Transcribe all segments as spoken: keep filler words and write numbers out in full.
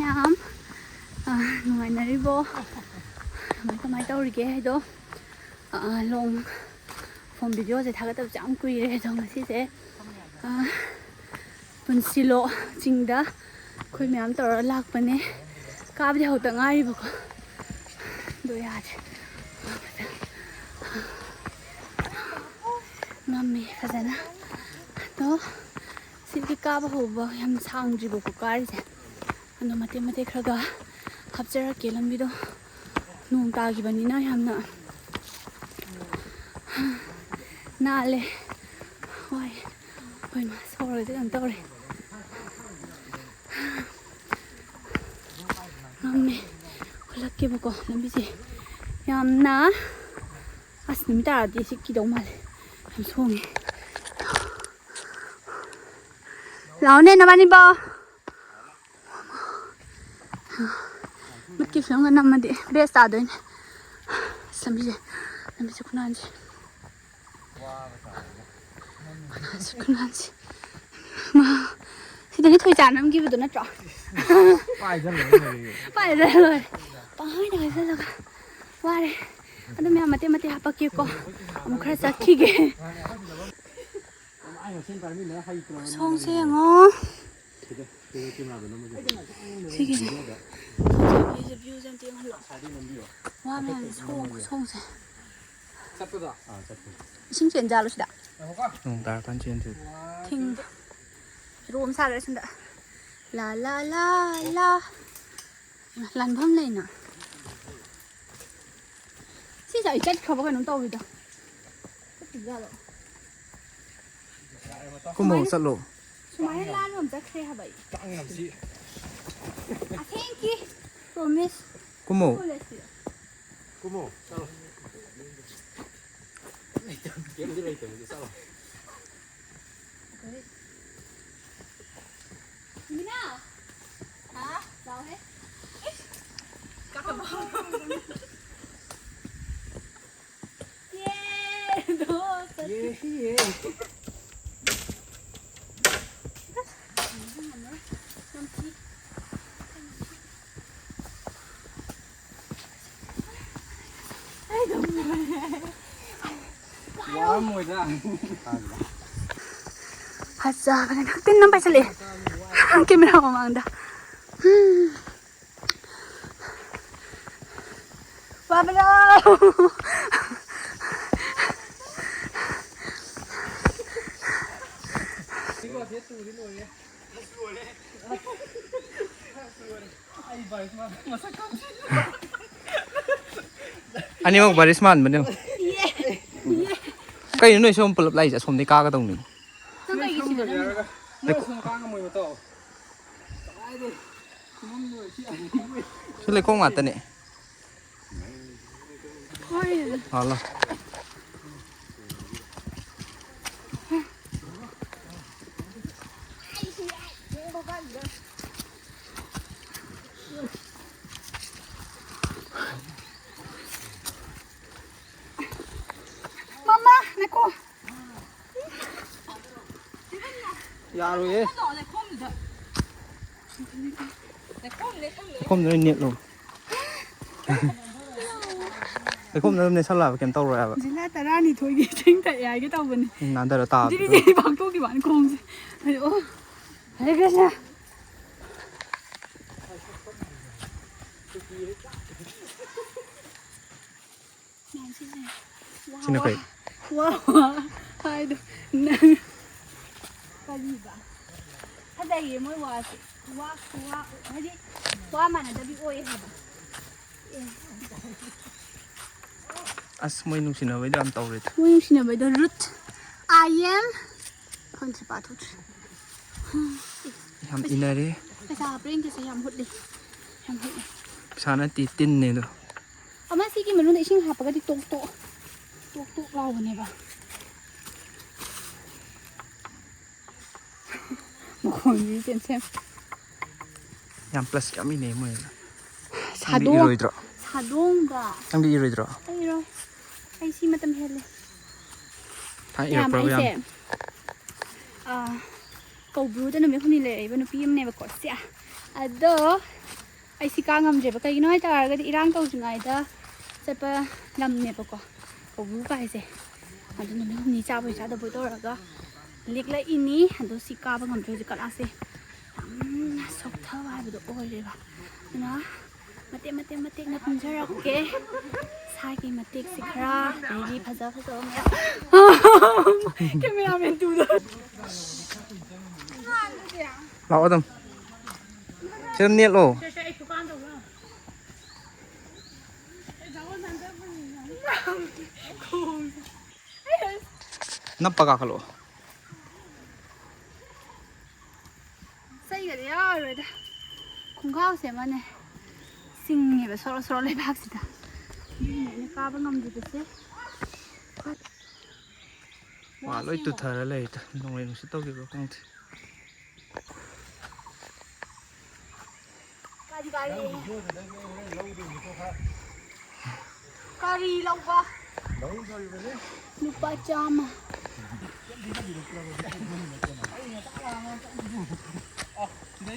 ꯃꯌꯥꯝ, ꯑ, ꯅꯨꯡꯉꯥꯏꯅꯔꯤꯕꯣ? ꯀꯃꯥꯏ ꯀꯃꯥꯏ ꯇꯧꯔꯤꯒꯦ ꯍꯥꯏꯗꯣ, ꯑ, ꯂꯣꯡ ꯐꯣꯝ ꯚꯤꯗꯤꯑꯣꯁꯦ ꯊꯥꯒꯠꯇꯕꯁꯦ ꯌꯥꯝ ꯀꯨꯏꯔꯦ꯫ ꯑꯗꯣ ꯉꯁꯤꯁꯦ, ꯑ, ꯄꯨꯟꯁꯤꯂꯣꯛ ꯆꯤꯡꯗ ꯑꯩꯈꯣꯏ ꯃꯌꯥꯝ ꯇꯧꯔꯒ ꯂꯥꯛꯄꯅꯦ꯫ ꯀꯥꯕꯗꯤ ꯍꯧꯗ ꯉꯥꯏꯔꯤꯕꯀꯣ꯫ ꯑꯗꯣ ꯌꯥꯗ꯭ꯔꯦ꯫ ꯉꯝꯃꯦ ꯐꯖꯅ꯫ ꯑꯗꯣ ꯁꯤꯗꯤ ꯀꯥꯕ ꯍꯧꯕ ꯌꯥꯝ ꯁꯥꯡꯗ꯭ꯔꯤꯕꯀꯣ ꯀꯥꯔꯤꯁꯦ꯫ ꯑꯗꯣ ꯃꯇꯦꯛ ꯃꯇꯦꯛ ꯈꯔ ꯈꯔ ꯍꯥꯞꯆꯔꯛꯀꯦ ꯂꯝꯕꯤꯗꯣ꯫ ꯅꯣꯡ ꯇꯥꯈꯤꯕꯅꯤꯅ ꯌꯥꯝꯅ ꯅꯥꯜꯂꯦ꯫ ꯍꯣꯏ꯫ ꯍꯣꯏ ꯃꯥ, ꯁꯣꯔꯒꯁꯦ ꯀꯩꯅꯣ ꯇꯧꯔꯦ꯫ ꯉꯝꯃꯦ꯫ ꯍꯜꯂꯛꯀꯦꯕꯀꯣ ꯂꯝꯕꯤꯁꯦ꯫ ꯌꯥꯝꯅ, ꯑꯁ, ꯅꯨꯃꯤꯠ ꯇꯥꯔꯗꯤ ꯁꯤ ꯀꯤꯗꯧ ꯃꯥꯜꯂꯦ꯫ ꯌꯥꯝ ꯁꯣꯡꯉꯦ꯫ ꯂꯥꯛꯑꯣꯅꯦ ꯅꯕꯥꯅꯤꯕꯣ꯫ ꯃꯤꯠꯀꯤ ꯐꯤꯂꯝꯒ ꯅꯝꯃꯗꯤ ꯕꯦꯁ ꯇꯥꯗꯣꯏꯅꯦ꯫ ꯑꯁ, ꯂꯝꯕꯤꯁꯦ, ꯂꯝꯕꯤꯁꯦ ꯈꯨꯅꯥꯟꯁꯦ꯫ ꯈꯨꯅꯥꯟꯁꯦ, ꯈꯨꯅꯥꯟꯁꯦ꯫ ꯃꯥ, ꯁꯤꯗꯅꯦ ꯊꯣꯏꯆꯥ ꯅꯝꯈꯤꯕꯗꯣ ꯅꯠꯇ꯭ꯔꯣ? ꯄꯥꯏꯗ ꯂꯣꯏꯔꯦ꯫ ꯄꯥꯏꯗ ꯂꯣꯏꯔꯦ꯫ ꯄꯪꯍꯥꯏꯗ ꯍꯥꯏꯖꯜꯂꯒ ꯋꯥꯔꯦ꯫ ꯑꯗꯨ ꯃꯌꯥꯝ ꯃꯇꯦꯛ ꯃꯇꯦꯛ ꯍꯥꯄꯛꯀꯦꯀꯣ꯫ ꯑꯃꯨꯛ ꯈꯔ ꯆꯠꯈꯤꯒꯦ꯫ ꯁꯣꯝꯁꯦ ꯌꯦꯡꯉꯣ꯫ ꯁꯤꯒꯤꯁꯦ꯫ ꯁꯣꯝꯁꯦ ꯚ꯭ꯌꯨꯁꯦ ꯑꯝꯇ ꯌꯦꯡꯍꯜꯂꯣ꯫ ꯋꯥ ꯃꯌꯥꯝꯁꯦ ꯁꯣꯡ-, ꯁꯣꯡꯁꯦ꯫ ꯏꯁꯤꯡ ꯆꯦꯟꯖꯥꯠꯂꯣ ꯁꯤꯗ? ꯅꯣꯡ ꯇꯥꯔꯀꯥꯟ ꯆꯦꯟꯗꯣꯏꯕ꯫ ꯊꯤꯡ-, ꯍꯦꯔꯣ ꯑꯃ ꯁꯥꯈ꯭ꯔꯦ ꯁꯣꯝꯗ꯫ ꯂꯥ ꯂꯥ ꯂꯥ ꯂꯥ꯫ ꯂꯥꯟꯐꯝ ꯂꯩꯅ꯫ ꯁꯤꯁꯦ ꯑꯩ ꯆꯠꯈ꯭ꯔꯕ ꯀꯩꯅꯣꯝ ꯇꯧꯔꯤꯗ꯫ ꯆꯠꯇ꯭ꯔꯤꯖꯥꯠꯂꯣ? ꯀꯨꯝꯃꯣ, ꯁꯨꯃꯥꯏꯅ, ꯆꯠꯂꯣ꯫ ꯁꯨꯃꯥꯏꯅ ꯂꯥꯟꯕ ꯑꯃ ꯆꯠꯈ꯭ꯔꯦ ꯍꯥꯏꯕ ꯑꯩ꯫ ꯀꯥꯡ ꯌꯥꯝ ꯆꯤꯛꯑꯦ꯫ ꯑꯁꯦꯡꯀꯤ꯫ Promise꯫ ꯀꯨꯝꯃꯣ꯫ ꯀꯨꯝꯃꯣ, ꯂꯩꯁꯤ꯫ ꯀꯨꯝꯃꯣ, ꯆꯠꯂꯣ꯫ ꯂꯩꯇꯕ, ꯀꯩꯝꯇ ꯂꯩꯇꯕꯗꯣ ꯆꯠꯂꯣ꯫ ꯃꯤꯅꯥ! ꯍꯥ? ꯂꯥꯎꯍꯦ꯫ ꯏꯁ! ꯀꯥꯞꯄꯕꯣ? ꯌꯦ! ꯗꯣ ꯆꯠꯈꯤ꯫ ꯌꯦ, ꯌꯦ꯫ ꯉꯝꯃꯔꯣꯏ, ꯉꯝꯃꯔꯣꯏ꯫ ꯌꯥꯝ ꯊꯤ꯫ ꯐꯝꯃꯣꯏꯗ꯫ ꯐꯖꯕꯅꯦ꯫ ꯇꯤꯟ ꯑꯃ ꯄꯥꯏꯁꯜꯂꯛꯑꯦ꯫ ꯀꯦꯃꯦꯔꯥ ꯃꯃꯥꯡꯗ꯫ ꯎꯝ꯫ ꯋꯥꯕ꯭ꯔꯣ? ꯑꯅꯤꯃꯛ ꯕꯥꯔꯤꯁ ꯃꯥꯟꯕꯅꯦ꯫ ꯀꯩꯅꯣ ꯅꯣꯏ ꯁꯣꯝ ꯄꯨꯂꯞ ꯂꯥꯛꯏꯁꯦ? ꯑꯁꯣꯝꯗꯩ ꯀꯥꯒꯗꯧꯅꯤ꯫ ꯅꯪ ꯀꯩꯒꯤ ꯁꯤꯗ ꯅꯪ? ꯃꯣꯏ ꯑꯁꯣꯝ ꯀꯥ ꯉꯝꯃꯣꯏꯕ ꯇꯧ꯫ ꯁꯤ ꯂꯩꯈꯣꯝ ꯉꯥꯛꯇꯅꯦ꯫ ꯍꯣꯏ꯫ ꯍꯥꯜꯂꯣ꯫ ꯃꯃꯥ ꯅꯀꯣ꯫ ꯌꯥꯔꯣꯏꯌꯦ꯫ ꯂꯩꯈꯣꯝꯗꯨꯅ ꯅꯦꯠꯂꯣ꯫ ꯂꯩꯈꯣꯝꯗꯨꯅ ꯑꯗꯨꯝ ꯅꯦꯠꯁꯜꯂꯛꯑꯕ ꯀꯩꯝ ꯇꯧꯔꯣꯏ ꯍꯥꯏꯕ꯫ ꯖꯤꯂꯥ ꯇꯔꯥꯅꯤꯊꯣꯏꯒꯤ ꯏꯁꯤꯡ ꯊꯛꯑꯦ ꯍꯥꯏꯒꯦ ꯇꯧꯕꯅꯤ꯫ ꯎꯝ, ꯅꯥꯟꯊꯔ ꯇꯥꯕꯗꯣ꯫ ꯖꯤꯔꯤ ꯖꯤꯔꯤ ꯄꯥꯛꯊꯣꯛꯈꯤꯕ ꯋꯥꯅꯤ ꯈꯣꯡꯁꯦ꯫ ꯑꯗꯣ, ꯑꯣ, ꯍꯔꯦ ꯀ꯭ꯔꯤꯁꯅ꯫ ꯃꯌꯥꯝꯁꯤꯁꯦ꯫ ꯋꯥ, ꯁꯤꯅ ꯋꯥ, ꯀꯩ? ꯋꯥ, ꯋꯥ ꯍꯥꯏꯗꯣ ꯅꯪ ꯀꯔꯤꯕ? ꯐꯖꯩꯌꯦ ꯃꯣꯏ ꯋꯥꯁꯦ꯫ ꯋꯥ, ꯋꯥ, ꯍꯥꯏꯗꯤ ꯋꯥ ꯃꯥꯟꯅꯗꯕꯤ ꯑꯣꯏ ꯍꯥꯏꯕ꯫ ꯑꯦ꯫ ꯑꯁ, ꯃꯣꯏ ꯅꯨꯡꯁꯤꯅꯕꯩꯗꯣ ꯌꯥꯝ ꯇꯧꯔꯦꯗ꯫ ꯃꯣꯏ ꯅꯨꯡꯁꯤꯅꯕꯩꯗꯣ ꯔꯨꯠ꯫ I am ꯈꯪꯗ꯭ꯔꯦ, ꯄꯥꯊꯣꯛꯇ꯭ꯔꯦ꯫ ꯌꯥꯝ ꯏꯟꯅꯔꯦ꯫ ꯄꯩꯁꯥ ꯍꯥꯞꯄ꯭ꯔꯥ ꯌꯦꯡꯒꯦꯁꯦ, ꯌꯥꯝ ꯍꯨꯠꯂꯤ꯫ ꯌꯥꯝ ꯍꯨꯠꯂꯤ꯫ ꯄꯩꯁꯥ ꯅꯠꯇꯦ, ꯇꯤꯟꯅꯦ ꯑꯗꯣ꯫ ꯑꯃ ꯁꯤꯒꯤ ꯃꯅꯨꯡꯗ ꯏꯁꯤꯡ ꯍꯥꯞꯄꯒꯗꯤ ꯇꯣꯛ ꯇꯣꯛ, ꯇꯣꯛ ꯇꯣꯛ ꯂꯥꯎꯕꯅꯦꯕ꯫ ꯃꯈꯣꯟꯁꯤ ꯁꯦꯝ ꯁꯦꯝ꯫ ꯌꯥꯝ ꯄ꯭ꯂꯁ ꯌꯥꯝ ꯏꯅꯩ ꯃꯣꯏ꯫ ꯅꯪꯗꯤ ꯁꯥꯗꯣꯡ-, ꯏꯔꯣꯏꯗ꯭ꯔꯣ? ꯁꯥꯗꯣꯡꯒ꯫ ꯅꯪꯗꯤ ꯏꯔꯣꯏꯗ꯭ꯔꯣ? ꯑꯩ ꯏꯔꯣꯏ꯫ ꯑꯩ ꯁꯤ ꯃꯇꯝ ꯍꯦꯜꯂꯦ꯫ ꯊꯥꯏꯅ ꯃꯌꯥꯝ, ꯏꯔꯛꯄ꯭ꯔꯕ ꯌꯥꯝ? ꯑꯩꯁꯦ, ꯑꯥ, ꯀꯧꯕ꯭ꯔꯨꯗ ꯅꯨꯃꯤꯠ ꯍꯨꯝꯅꯤ ꯂꯩꯔꯛꯏꯕ ꯅꯨꯄꯤ ꯑꯃꯅꯦꯕꯀꯣ꯫ ꯁꯦ꯫ ꯑꯗꯣ ꯑꯩ ꯁꯤ ꯀꯥ ꯉꯝꯗ꯭ꯔꯦꯕ꯫ ꯀꯩꯒꯤꯅꯣ ꯍꯥꯏ ꯇꯥꯔꯒꯗꯤ ꯏꯔꯥꯡ ꯇꯧꯗ꯭ꯔꯤꯉꯩꯗ ꯆꯠꯄ ꯂꯝꯅꯦꯕꯀꯣ꯫ ꯀꯧꯕ꯭ꯔꯨ ꯀꯥꯏꯁꯦ꯫ ꯑꯗꯨ ꯅꯨꯃꯤꯠ ꯍꯨꯝꯅꯤ ꯆꯥꯕꯣꯏ ꯆꯥꯗꯕꯣꯏ ꯇꯧꯔꯒ ꯂꯤꯛꯂꯛꯏꯅꯤ꯫ ꯑꯗꯣ ꯁꯤ ꯀꯥꯕ ꯉꯝꯗ꯭ꯔꯦ ꯍꯧꯖꯤꯛ ꯀꯂꯥꯁꯦ ꯌꯥꯝꯅ ꯁꯣꯛꯊꯕ ꯍꯥꯏꯕꯗꯣ ꯑꯣꯏꯔꯦꯕ꯫ ꯑꯗꯨꯅ ꯃꯇꯦꯛ ꯃꯇꯦꯛ ꯃꯇꯦꯛꯅ ꯀꯨꯝꯖꯔꯛꯀꯦ꯫ ꯁꯥꯒꯤ ꯃꯇꯦꯛꯁꯦ ꯈꯔ, ꯑꯗꯩꯗꯤ ꯐꯖ ꯐꯖꯕ ꯃꯌꯥꯝ꯫ ꯀꯦꯃꯦꯔꯥꯃꯦꯟ ꯇꯨꯗ꯫ ꯂꯥꯛꯑꯣ ꯑꯗꯨꯝ꯫ ꯁꯤꯗ ꯅꯦꯠꯂꯣ꯫ ꯅꯞꯄ ꯀꯥꯈꯠꯂꯛꯑꯣ꯫ ꯆꯩꯒꯗꯤ ꯌꯥꯎꯔꯣꯏꯗ꯫ ꯈꯣꯡꯒ꯭ꯔꯥꯎꯁꯦ ꯑꯃꯅꯦ ꯆꯤꯡꯉꯦꯕ ꯁꯣꯔꯣ ꯁꯣꯔꯣ ꯂꯩꯕꯥꯛꯁꯤꯗ꯫ ꯑꯗꯨꯅꯦ ꯑꯩꯅ ꯀꯥꯕ ꯉꯝꯗ꯭ꯔꯤꯕꯁꯦ꯫ ꯋꯥ ꯂꯣꯏ ꯇꯨꯊꯔ ꯂꯩꯗ, ꯅꯣꯡꯂꯩ ꯅꯨꯡꯁꯤꯠ ꯇꯧꯈꯤꯕ꯭ꯔꯥ ꯈꯪꯗꯦ꯫ ꯀꯔꯤ ꯀꯔꯤ? ꯀꯔꯤ ꯂꯧꯕ? ꯂꯨꯄꯥ ꯆꯥꯝꯃ꯫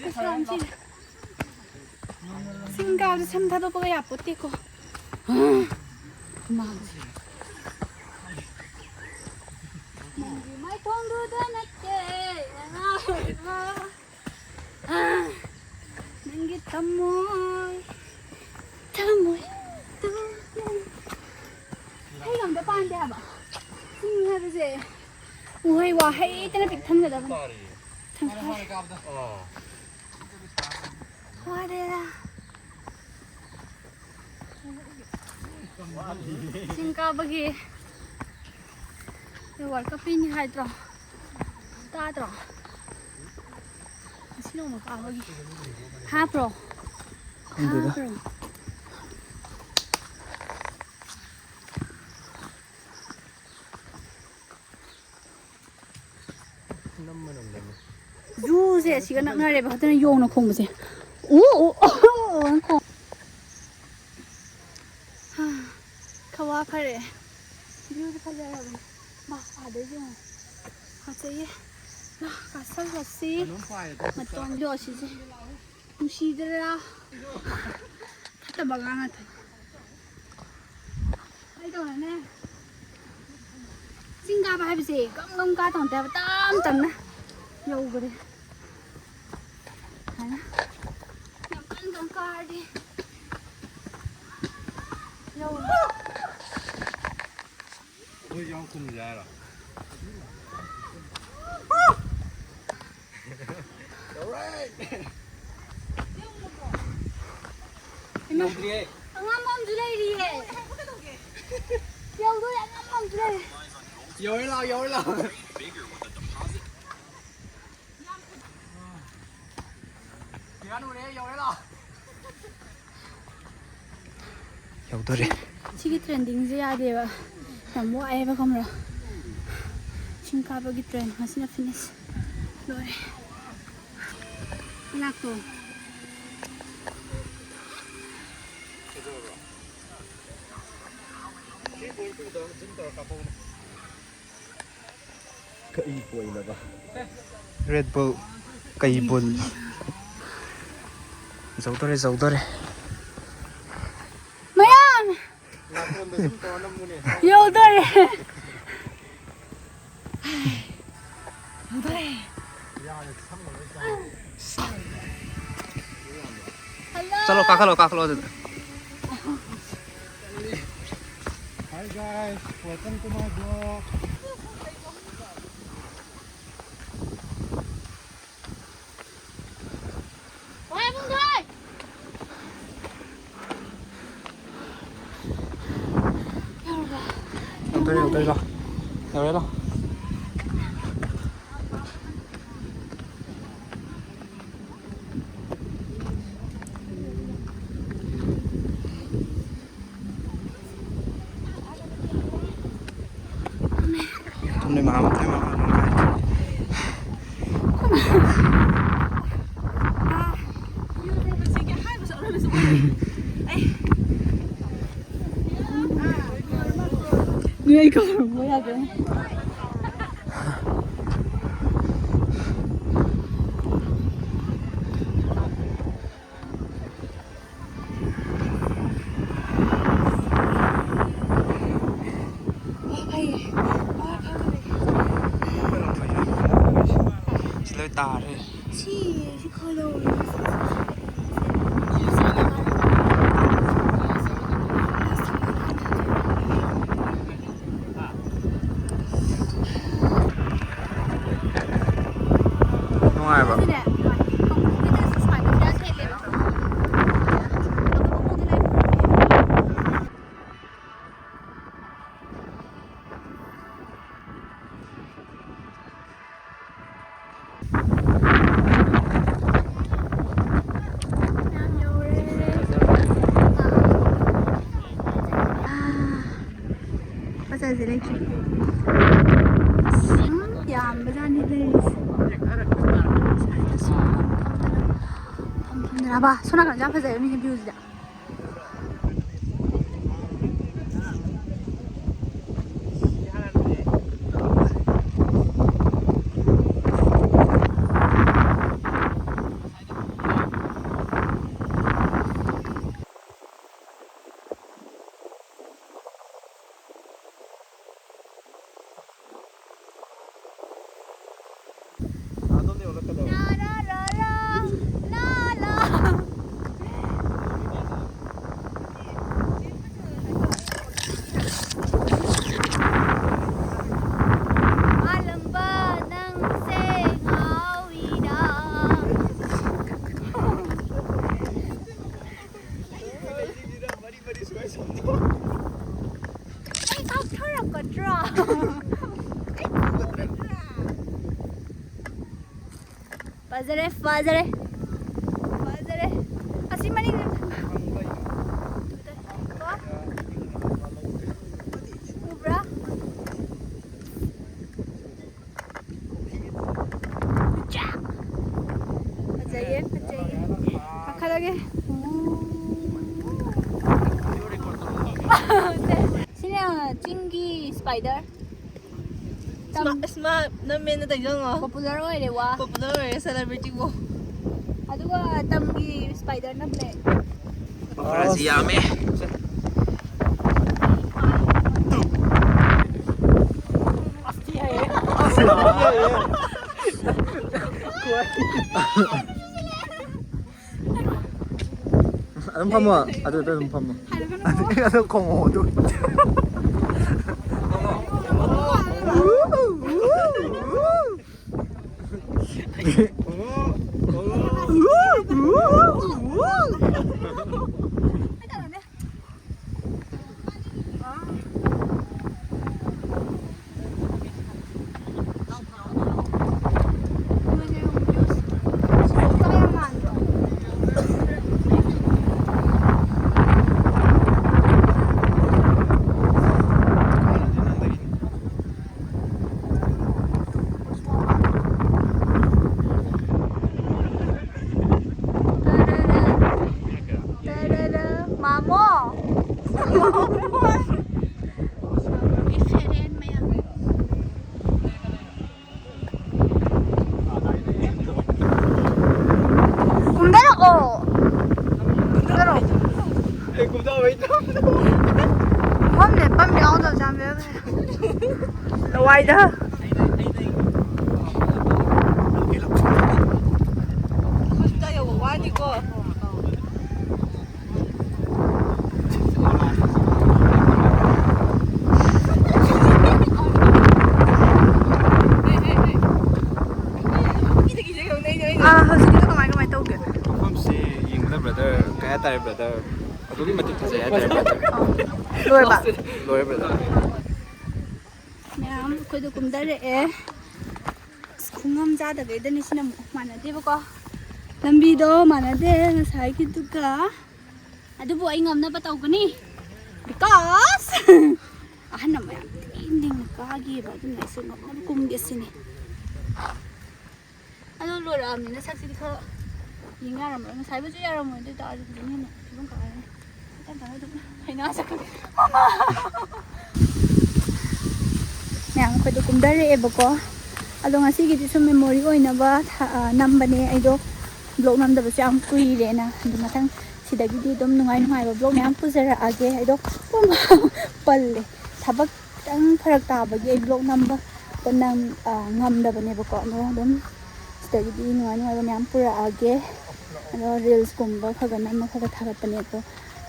ꯀꯩꯁꯨ ꯌꯥꯝ ꯁꯤꯗꯦ꯫ ꯆꯤꯡ ꯀꯥꯕꯗ ꯁꯝ ꯊꯥꯗꯣꯛꯄꯒ ꯌꯥꯄꯣꯠꯇꯦꯀꯣ꯫ ꯍꯨꯃꯥꯡꯁꯦ꯫ ꯅꯪꯒꯤ ꯃꯥꯏꯊꯣꯡꯗꯨꯗ ꯅꯠꯇꯦ ꯑꯉꯥꯎꯕ꯫ ꯅꯪꯒꯤ ꯊꯃꯣꯏ, ꯊꯃꯣꯏ꯫ ꯍꯩ ꯑꯝꯇ ꯄꯥꯟꯗꯦ ꯍꯥꯏꯕ꯫ ꯆꯤꯡ ꯍꯥꯏꯕꯁꯦ ꯎꯍꯩ ꯋꯥꯍꯩꯇꯅ ꯄꯤꯛ ꯊꯟꯒꯗꯕꯅꯤ꯫ ꯊꯟꯒꯗꯕꯅꯤ꯫ ꯋꯥꯔꯦꯗ꯫ ꯆꯤꯡ ꯀꯥꯕꯒꯤ ꯋꯥꯔꯜ ꯀꯞ ꯄꯤꯅꯤ ꯍꯥꯏꯗ꯭ꯔꯣ? ꯇꯥꯗ꯭ꯔꯣ? ꯉꯁꯤ ꯅꯣꯡꯃ ꯀꯥꯕꯒꯤ꯫ ꯍꯥꯞꯄ꯭ꯔꯣ? ꯈꯪꯗꯦꯗ꯫ ꯍꯥꯞꯄ꯭ꯔꯣ? ꯖꯨꯁꯦ ꯑꯁꯤꯒ ꯅꯛꯅꯔꯦꯕ, ꯑꯗꯨꯅ ꯌꯣꯡꯅ ꯈꯣꯡꯕꯁꯦ꯫ ꯎ, ꯎ, ꯎ, ꯎ, ꯈꯣꯡ-, ꯍꯥ, ꯈꯋꯥ ꯐꯔꯦ꯫ ꯚ꯭ꯌꯨꯁꯦ ꯐꯖꯔꯕꯅꯦ꯫ ꯃꯥ, ꯑꯥꯗꯩꯁꯨ ꯌꯦꯡꯉꯣ꯫ ꯐꯖꯩꯌꯦ꯫ ꯃꯥ, ꯀꯥꯁꯜꯂꯁꯤ꯫ ꯃꯇꯣꯟꯗꯣ ꯑꯁꯤꯁꯦ꯫ ꯅꯨꯡꯁꯤꯗ꯭ꯔꯥ? ꯐꯠꯇꯕ ꯑꯉꯥꯡ ꯉꯥꯛꯇꯅꯤ꯫ ꯑꯩ ꯇꯧꯔꯅꯦ꯫ ꯆꯤꯡ ꯀꯥꯕ ꯍꯥꯏꯕꯁꯦ ꯒꯝ ꯒꯝ ꯀꯥ ꯇꯧꯗꯦ ꯍꯥꯏꯕ, ꯇꯝ ꯇꯝꯅ ꯌꯧꯈ꯭ꯔꯦ꯫ ꯍꯥꯏꯅ ꯌꯥꯝ ꯀꯟ ꯀꯟ ꯀꯥꯔꯗꯤ ꯌꯧꯔꯦ꯫ ꯑꯩꯈꯣꯏ ꯌꯥꯎ ꯀꯨꯝꯁꯦ ꯍꯥꯏꯔꯣ? ꯏꯃꯥ, ꯌꯧꯗ꯭ꯔꯤꯌꯦ꯫ ꯑꯉꯝꯕ ꯑꯃꯁꯨ ꯂꯩꯔꯤꯌꯦ꯫ ꯌꯧꯗꯣꯔꯦ, ꯑꯉꯝꯕ ꯑꯃꯁꯨ ꯂꯩꯔꯦ꯫ ꯌꯧꯔꯦ ꯂꯥꯛꯑꯣ, ꯌꯧꯔꯦ ꯂꯥꯛꯑꯣ꯫ ꯌꯧꯔꯦ ꯂꯥꯛꯑꯣ꯫ ꯌꯧꯗꯣꯔꯦ꯫ ꯁꯤꯒꯤ ꯇ꯭ꯔꯦꯟꯗꯤꯡꯁꯦ ꯌꯥꯗꯦꯕ, ꯌꯥꯝ ꯋꯥꯏꯑꯦꯕ, ꯈꯪꯕ꯭ꯔꯥ? ꯆꯤꯡ ꯀꯥꯕꯒꯤ ꯇ꯭ꯔꯦꯟ ꯉꯁꯤꯅ ꯐꯤꯅꯤꯁ ꯂꯣꯏꯔꯦ꯫ ꯂꯥꯛꯇꯣ꯫ ꯀꯩ ꯄꯣꯏꯅꯕ? ꯔꯦꯗ ꯕꯨꯜ, ꯀꯩ ꯕꯨꯜ꯫ ꯌꯧꯗꯣꯔꯦ, ꯌꯧꯗꯣꯔꯦ꯫ ꯃꯌꯥꯝ! ꯅꯥꯀꯣꯡꯗ ꯁꯨꯝ ꯇꯧꯔ ꯅꯝꯃꯨꯅꯦ꯫ ꯌꯧꯗꯣꯔꯦ꯫ ꯌꯧꯗꯣꯔꯦ꯫ ꯍꯜꯂꯣ꯫ ꯆꯠꯂꯣ, ꯀꯥꯈꯠꯂꯣ, ꯀꯥꯈꯠꯂꯣ ꯑꯗꯨꯗ꯫ Hi guys, welcome to my vlog. ꯌꯧꯔꯦ, ꯌꯧꯔꯦ, ꯂꯥꯎ꯫ ꯌꯧꯔꯦ, ꯂꯥꯎ꯫ ꯊꯝꯅꯩ ꯃꯥ, ꯊꯝꯅꯩ ꯃꯥ꯫ ꯅꯣꯏ ꯑꯩ ꯀꯧꯔꯝꯕ ꯌꯥꯗꯦ꯫ ꯐꯩꯌꯦ꯫ ꯇꯥꯔꯦ꯫ ꯁꯤ, ꯁꯤ ꯈꯔ ꯂꯧꯔꯣ꯫ ꯅꯨꯡꯉꯥꯏꯕ꯭ꯔꯣ? ꯁꯤꯅꯦ, ꯅꯨꯡꯉꯥꯏ꯫ ꯀꯥꯡꯄꯣꯛꯄꯤꯗꯁꯨ ꯁꯨꯃꯥꯏꯅ ꯈꯔ ꯊꯦꯠꯂꯦꯕ꯫ ꯑꯗꯣ ꯃꯈꯣꯡꯗ ꯂꯩ꯫ ꯌꯥꯝ ꯌꯧꯔꯦ꯫ ꯑꯥ꯫ ꯄꯣꯠꯆꯩꯁꯦ ꯂꯩꯇ꯭ꯔꯤ꯫ ꯎꯝ, ꯌꯥꯝꯕꯖꯥꯠꯅꯤ ꯂꯩꯔꯤꯁꯦ꯫ ꯐꯝ ꯐꯝꯗꯅ, ꯐꯝ ꯐꯝꯗꯅ꯫ ꯑꯕ, ꯁꯣꯝ ꯅꯥꯀꯟꯁꯦ ꯌꯥꯝ ꯐꯖꯩ, ꯃꯤꯒꯤ ꯚ꯭ꯌꯨꯁꯤꯗ꯫ ꯑꯥꯂꯝꯕ ꯅꯪꯁꯦ ꯉꯥꯎꯏꯗ꯫ ꯑꯩ ꯀꯥꯞꯊꯔꯛꯀꯗ꯭ꯔꯥ? ꯑꯩ ꯄꯨꯒꯗ꯭ꯔꯥ? ꯐꯖꯔꯦ, ꯐꯖꯔꯦ, ꯐꯖꯔꯦ꯫ ꯑꯁꯤ ꯃꯅꯤꯡꯗ ꯀꯣ? ꯎꯕ꯭ꯔꯥ? ꯐꯖꯩꯌꯦ, ꯐꯖꯩꯌꯦ꯫ ꯀꯥꯈꯠꯂꯒꯦ꯫ ꯁꯤꯅ ꯆꯤꯡꯒꯤ spider꯫ ꯏꯁꯃꯥ-, ꯏꯁꯃꯥ-, ꯅꯝꯃꯦꯅ ꯇꯧꯖꯉꯣ꯫ Popular ꯑꯣꯏꯔꯦ ꯋꯥ꯫ Popular ꯑꯣꯏꯔꯦ, celebrity ꯋꯣ꯫ ꯑꯗꯨꯒ ꯇꯝꯒꯤ spiderꯅ black꯫ ꯈꯔꯁꯤ ꯌꯥꯝꯃꯦ꯫ ꯑꯁ, ꯊꯤ ꯍꯥꯏꯌꯦ꯫ ꯑꯁ, ꯊꯤ ꯍꯥꯏꯌꯦ꯫ ꯑꯗꯨꯝ ꯐꯝꯃꯣ꯫ ꯑꯗꯨꯗ ꯑꯗꯨꯝ ꯐꯝꯃꯣ꯫ ꯑꯗꯨ ꯈꯣꯡꯉꯣ ꯑꯗꯨ꯫ ꯇꯔꯥꯔꯥ, ꯃꯥꯃꯣ꯫ ꯀꯨꯝꯊꯔꯛꯑꯣ꯫ ꯀꯨꯝꯊꯔꯛꯑꯣ꯫ ꯐꯝꯐꯝ ꯂꯦꯞꯐꯝ ꯌꯥꯎꯗꯕꯁꯦ ꯌꯥꯝ ꯕꯦꯔꯥ ꯀꯥꯏ꯫ ꯂꯋꯥꯏꯗ꯫ ꯈꯨꯠꯇ ꯌꯧꯕ ꯋꯥꯅꯤꯀꯣ꯫ ꯑꯥ, ꯍꯧꯖꯤꯛꯀꯤꯗꯣ ꯀꯃꯥꯏ ꯀꯃꯥꯏ ꯇꯧꯒꯦ? ꯃꯐꯝꯁꯦ ꯌꯦꯡꯕꯗ, ꯕ꯭ꯔꯗꯔ, ꯀꯩ ꯍꯥꯏꯇꯥꯔꯦ, ꯕ꯭ꯔꯗꯔ? ꯑꯗꯨꯛꯀꯤ ꯃꯇꯤꯛ ꯐꯖꯩ ꯍꯥꯏꯇꯥꯔꯦ, ꯕ꯭ꯔꯗꯔ꯫ ꯑꯥ, ꯂꯣꯏꯔꯕ? ꯂꯣꯏꯔꯦ, ꯕ꯭ꯔꯗꯔ꯫ ꯃꯌꯥꯝ ꯑꯩꯈꯣꯏꯗꯣ ꯀꯨꯝꯊꯔꯛꯑꯦ꯫ ꯑꯁ, ꯈꯨꯉꯝ ꯆꯥꯗꯕꯩꯗꯅꯤ ꯁꯤꯅ ꯑꯃꯨꯛ ꯃꯥꯟꯅꯗꯦꯕꯀꯣ꯫ ꯂꯝꯕꯤꯗꯣ ꯃꯥꯟꯅꯗꯦ ꯉꯁꯥꯏꯒꯤꯗꯨꯒ꯫ ꯑꯗꯨꯕꯨ ꯑꯩ ꯉꯝꯅꯕ ꯇꯧꯒꯅꯤ꯫ Because ꯑꯍꯟ ꯑꯃ ꯌꯥꯝ ꯊꯤꯅ ꯂꯤꯡꯅ ꯀꯥꯈꯤꯑꯕ, ꯑꯗꯨꯅ ꯑꯩꯁꯨ ꯉꯝꯅꯕ ꯀꯨꯝꯒꯦ ꯁꯤꯅꯤ꯫ ꯑꯗꯣ ꯂꯣꯏꯔꯛꯑꯕꯅꯤꯅ ꯁꯛꯁꯤꯗꯤ ꯈꯔ ꯌꯦꯡ ꯌꯥꯔꯝꯃꯔꯣꯏ꯫ ꯉꯁꯥꯏꯕꯨꯁꯨ ꯌꯥꯔꯝꯃꯣꯏ, ꯑꯗꯨ ꯑꯣꯏꯇꯥꯔꯁꯨ ꯍꯧꯖꯤꯛꯅ ꯍꯦꯟꯅ ꯐꯤꯕꯝ ꯀꯥꯔꯅꯤ꯫ ꯃꯇꯝ ꯈꯔ ꯑꯗꯨꯝ ꯍꯩꯅ ꯁꯛꯀꯅꯤ꯫ ꯃꯃꯥ! ꯃꯌꯥꯝ ꯑꯩꯈꯣꯏꯗꯣ ꯀꯨꯝꯊꯔꯛꯑꯦꯕꯀꯣ꯫ ꯑꯗꯣ ꯉꯁꯤꯒꯤꯗꯤ ꯁꯨꯝ memory ꯑꯣꯏꯅꯕ ꯊ-, ꯑ, ꯅꯝꯕꯅꯦ ꯑꯩꯗꯣ꯫ Vlog ꯅꯝꯗꯕꯁꯨ ꯌꯥꯝ ꯀꯨꯏꯔꯦꯅ꯫ ꯑꯗꯨ ꯃꯊꯪ ꯁꯤꯗꯒꯤꯗꯤ ꯑꯗꯨꯝ ꯅꯨꯡꯉꯥꯏ ꯅꯨꯡꯉꯥꯏꯕ vlog ꯃꯌꯥꯝ ꯄꯨꯖꯔꯛꯑꯒꯦ꯫ ꯑꯩꯗꯣ ꯄꯜꯂꯦ꯫ ꯊꯕꯛ ꯈꯤꯇꯪ ꯐꯔꯛ ꯇꯥꯕꯒꯤ ꯑꯩ vlog ꯅꯝꯕ ꯅꯪ, ꯑ, ꯉꯝꯗꯕꯅꯦꯕꯀꯣ꯫ ꯑꯗꯣ ꯑꯗꯨꯝ ꯁꯤꯗꯒꯤꯗꯤ ꯅꯨꯡꯉꯥꯏ ꯅꯨꯡꯉꯥꯏꯕ ꯃꯌꯥꯝ ꯄꯨꯔꯛꯑꯒꯦ꯫ ꯑꯗꯣ ꯔꯤꯜꯁꯀꯨꯝꯕ ꯈꯔ ꯈꯔ ꯅꯝꯃ ꯈꯔ ꯈꯔ ꯊꯥꯒꯠꯄꯅꯦ꯫ ꯑꯗꯣ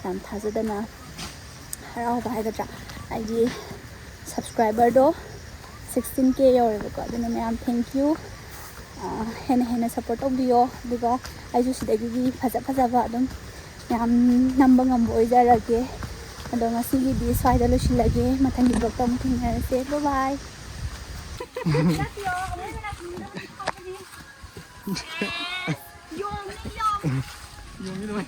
ꯌꯥꯝ ꯊꯥꯖꯗꯅ ꯍꯔꯥꯎꯕ ꯍꯥꯏꯒꯗ꯭ꯔꯥ, ꯑꯩꯒꯤ ꯁꯕꯁꯀ꯭ꯔꯥꯏꯕꯔꯗꯣ ꯁꯤꯛꯁꯇꯤꯟ ꯀꯦ ꯌꯧꯔꯦꯕꯀꯣ꯫ ꯑꯗꯨꯅ ꯃꯌꯥꯝ thank you꯫ ꯍꯦꯟꯅ ꯍꯦꯟꯅ ꯁꯞꯄꯣꯔꯠ ꯇꯧꯕꯤꯌꯣ꯫ ꯑꯗꯨꯒ ꯑꯩꯁꯨ ꯁꯤꯗꯒꯤꯗꯤ ꯐꯖ ꯐꯖꯕ ꯑꯗꯨꯝ ꯃꯌꯥꯝ ꯅꯝꯕ ꯉꯝꯕ ꯑꯣꯏꯖꯔꯒꯦ꯫ ꯑꯗꯣ ꯉꯁꯤꯒꯤꯗꯤ ꯁ꯭ꯋꯥꯏꯗ ꯂꯣꯏꯁꯤꯜꯂꯒꯦ꯫ ꯃꯊꯪꯒꯤ ꯕ꯭ꯂꯣꯛꯇ ꯑꯃꯨꯛ ꯊꯦꯡꯅꯔꯁꯦ꯫ Bye bye꯫ ꯌꯣꯡꯉꯤ, ꯌꯣꯡꯉꯤ꯫ ꯌꯣꯡꯉꯤ ꯅꯨꯡꯉꯥꯏ꯫